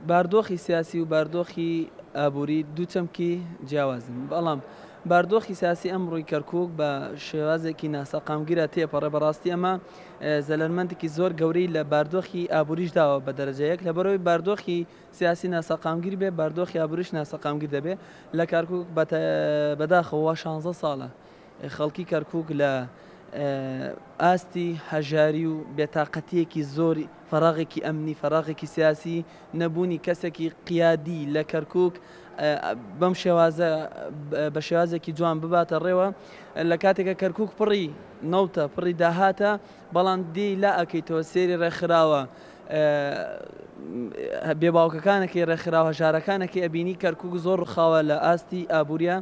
باردۆخی سیاسی و باردۆخی ئابووری دوو چەمکی جیاوازن، بەڵام باردۆخی سیاسی ئەمڕۆی کەرکووک بە شێوازێکی ناسەقامگیرە تێپەڕێ. بەڕاستی ئەمە زەلەرمەندێکی زۆر گەورەی لە باردۆخی ئابووریش داوە بە دەرەجە یەک، لەبەرەوەی باردۆخی سیاسی ناسەقامگیر بێ باردۆخی ئابووریش ناسەقامگیر دەبێ لە کەرکووک. بەداخەوە 16 ساڵە خەڵکی کەرکووک لە ئاستی هەژاری و بێتاقەتیەکی زۆری، فەراغێکی ئەمنی، فەراغێکی سیاسی، نەبوونی کەسێکی قیادی لە کەرکووک بەم شێوازە بە شێوازێکی جوان بباتە ڕێوە. لە کاتێکە کەرکووک پڕی نەوتە، پڕی داهاتە، بەڵام دی لا ئەکەیتەوە سێری ڕێکخراوە بێباوکەکانەکەی، ڕێکخراوە هەژارەکانەکەی ئەبینی کەرکووک زۆر ڕوخاوە لە ئاستی ئابووریە.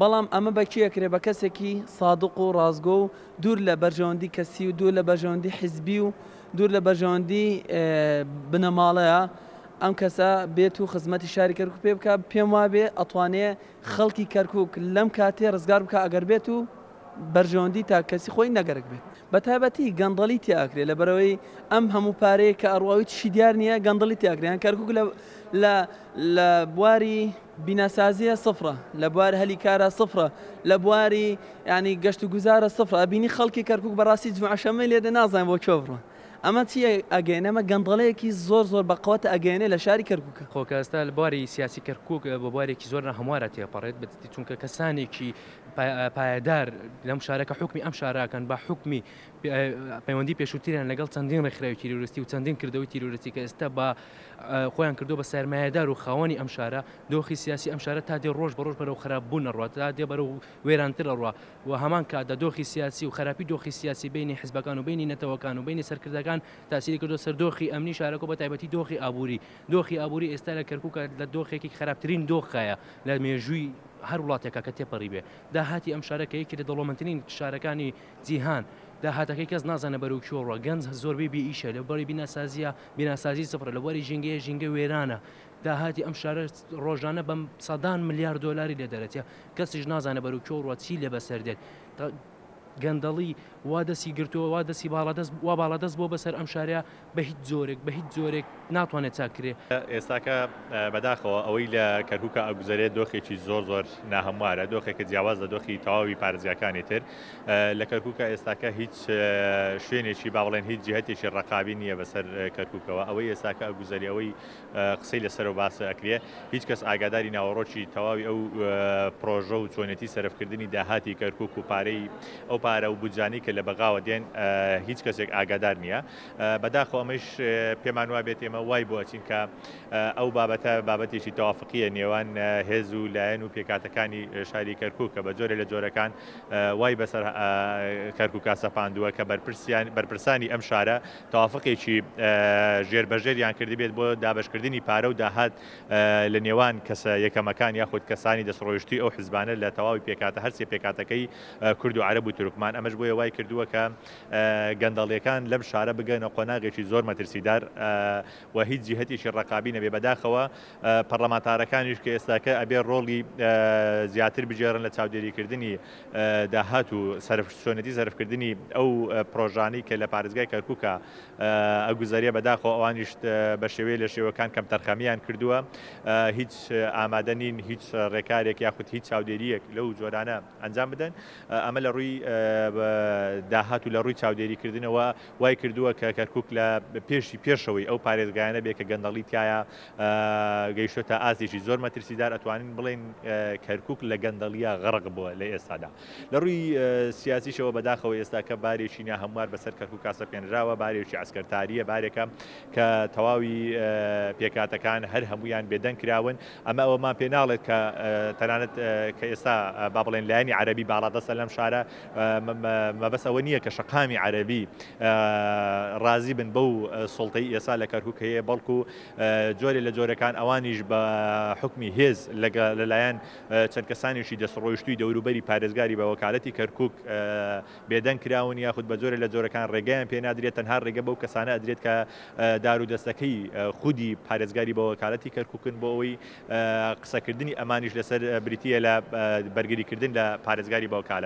بەڵام ئەمە بە کێ ئەکرێ؟ بە کەسێکی سادق و ڕاستگۆ و دوور لە بەرژەوەندی کەسی و دوور لە بەرژەوەندی حیزبی و دوور لە بەرژەوەندی بنەماڵەیە ئەم کەسە بێت و خزمەتی شاری کەرکوک پێ بکە. پێم وابێ ئەتوانێ خەڵکی کەرکوک لەم کاتێ ڕزگار بکە ئەگەر بێت و بەرژەوەندی تا کەسی خۆی نەگەرک بێت. بە تایبەتی گەندەڵی تیا ئەکرێ، لەبەرئەوەی ئەم هەموو پارەیە کە ئەڕوا هیچی دیار نییە، گەندەڵی تیا ئەکرێ. یان کەرکوک لە لە لە بواری بیناسازیە سفرە، لە بواری هەلی کارە سفرە، لە بواری یعنی گەشت و گوزارە سفرە. ئەبینی خەڵکی کەرکوک بەڕاستی جمعە شەممەی لێدە نازانین بۆ کوێ بڕۆن. ئەمە چی ئەگەیەنێ؟ ئەمە گەندەڵەیەکی زۆر زۆر بەقوەتە ئەگەیەنێ لە شاری کەرکوکە. خۆ کە ئێستا لە بواری سیاسی کەرکوک بە بوارێکی زۆر ناهەموارە تێپەڕێت، چونکە کەسانێکی پایەدار لەم شارە کە حوکمی ئەم شارەکەن بە حوکمی پەیوەندی پێشووتریان لەگەڵ چەندین ڕێکخراوی تیرۆریستی و چەندین کردەوەی تیرۆریستی کە ئێستا بە خۆیان کردو بە سەرمایەدار و خاوەنی ئەم شارە، دۆخی سیاسی ئەم شارە تا دێ ڕۆژ بە ڕۆژ بەرەو خراپ بوون ئەڕوا، تا دێ بەرەو وێرانتر ئەڕوا و هەمان کاتدا دۆخی سیاسی و خراپی دۆخی سیاسی بینی حزبەکان و بینی نەتەوەکان و بینی سەرکردەکان تاسیری کردو سەر دۆخی ئەمنی شارەکە بە تایبەتی دۆخی ئابووری. دۆخی ئابووری ئێستا لە کەرکووکە لە دۆخێکی خراپترین دۆخایە لە مێژووی هەر وڵاتێکا کە تێپەڕی بێ. داهاتی ئەم شارە کە یەکێ لە دەوڵەمەندترین شارەکانی جیهان، داهاتەکەی کەس نازانێ بەرەو کوێ ڕوا. گەنج زۆربەی بێ ئیشە، لە بواری بیناسازیە بیناسازی سفرە، لە بواری ژینگەیە ژینگە وێرانە. داهاتی ئەم شارە ڕۆژانە بە سەدان ملیار دۆلاری لێ دەرەچێ، کەسیش نازانێ بەرەو کوێ ڕوا، چی لێ بەسەر دێت. گەندەڵی وا دەستی گرتووە، وا دەستی باڵادەست وا باڵادەست بووە بەسەر ئەم شارەیا، بە هیچ جۆرێک بە هیچ جۆرێک ناتوانێت چاک کرێ. ئێستاکە بەداخەوە ئەوەی لە کەرکوکا ئەگوزەرێت دۆخێکی زۆر زۆر ناهەموارە، دۆخێکە جیاواز لە دۆخی تەواوی پارێزگاکانی تر. لە کەرکوکا ئێستاکە هیچ شوێنێکی با بڵێن هیچ جیهەتێکی ڕەقابی نییە بەسەر کەرکوکەوە. ئەوەی ئێستاکە ئەگوزەری، ئەوەی قسەی لەسەر و باس ئەکرێ، هیچ کەس ئاگاداری ناوەڕۆکی تەواوی ئەو پرۆژە و چۆنێتی سەرفکردنی داهاتی کەرکوک و پارەی ئەو پارە و بودجانەی کە لە بەغاوە دێن هیچ کەسێک ئاگادار نییە. بەداخەوە ئەمەیش پێمان وابێت ئێمە وای بۆ ئەچین کە ئەو بابەتە بابەتێکی تەوافقیە نێوان هێز و لایەن و پێکهاتەکانی شاری کەرکوک کە بە جۆرێ لە جۆرەکان وای بەسەر کەرکوکا سەپاندووە کە بەرپرسانی ئەم شارە تەوافقێکی ژێربەژێریان کردبێت بۆ دابەشکردنی پارە و داهات لە نێوان کەسە یەکەمەکان یاخود کەسانی دەستڕۆیشتووی ئەو حزبانە لە تەواوی پێکهاتە هەرسێ پێکهاتەکەی کورد و عەرەب و تورکمان. ئەمەش بۆیە وای کردووە کە گەندەڵیەکان لەم شارە بگەنە قۆناغێکی زۆر مەترسیدار و هیچ جیهەتێکی ڕەقابی نەبێ. بەداخەوە پەڕلەمانتارەکانیش کە ئێستاکە ئەبێ ڕۆڵی زیاتر بگێڕن لە چاودێریکردنی داهات و سەرف چۆنێتی سەرفکردنی ئەو پرۆژانەی کە لە پارێزگای کەرکووکە ئەگوزەرێ، بەداخەوە ئەوانیش بە شێوەیە لە شێوەکان کەمتەرخەمیان کردووە، هیچ ئامادە نین هیچ ڕێکارێک یاخود هیچ چاودێریەک لەو جۆرانە ئەنجام بدەن. ئەمە لە ڕووی داهات و لە ڕووی چاودێریکردنەوە وای کردووە کە کەرکووک لە پێشی پێشەوەی ئەو پارێزگایانە بێ کە گەندەڵی تایە گەیشتۆتە ئاستێکی زۆر مەترسیدار. ئەتوانین بڵێین کەرکوک لە گەندەڵیە غەڕق بووە لە ئێستادا. لە ڕووی سیاسیشەوە بەداخەوە ئێستاکە بارێکی ناهەموار بەسەر کەرکوکا سەپێنراوە، بارێکی عەسکەرتارییە، بارێکە کە تەواوی پێکهاتەکان هەر هەموویان بێدەنگ کراون. ئەمە ئەوەمان پێ ناڵێت کە تەنانەت کە ئێستا با بڵێن لایەنی عەرەبی باڵادەستە لەم شارە، مەبەست ئەوە نییە کە شەقامی عەرەبی ڕازی بن بەو سوڵتەی ئێستا لە کەرکوک هەیە، بەڵکو جۆرێ لە جۆرەکان ئەوانیش بە حوکمی هێز لەلایەن چەند کەسانێکی دەستڕۆیشتووی دەوروبەری پارێزگاری بە وەکالەتی کەرکوک بێدەنگ کراون یاخود بە جۆرێ لە جۆرەکان ڕێگەیان پێ نادرێت، تەنها ڕێگە بەو کەسانە ئەدرێت کە دار و دەستەکەی خودی پارێزگاری بە وەکالەتی کەرکوکن بۆ ئەوەی قسەکردنی ئەمانیش لەسەر بریتییە لە بەرگریکردن لە پارێزگاری بە وەکالەت.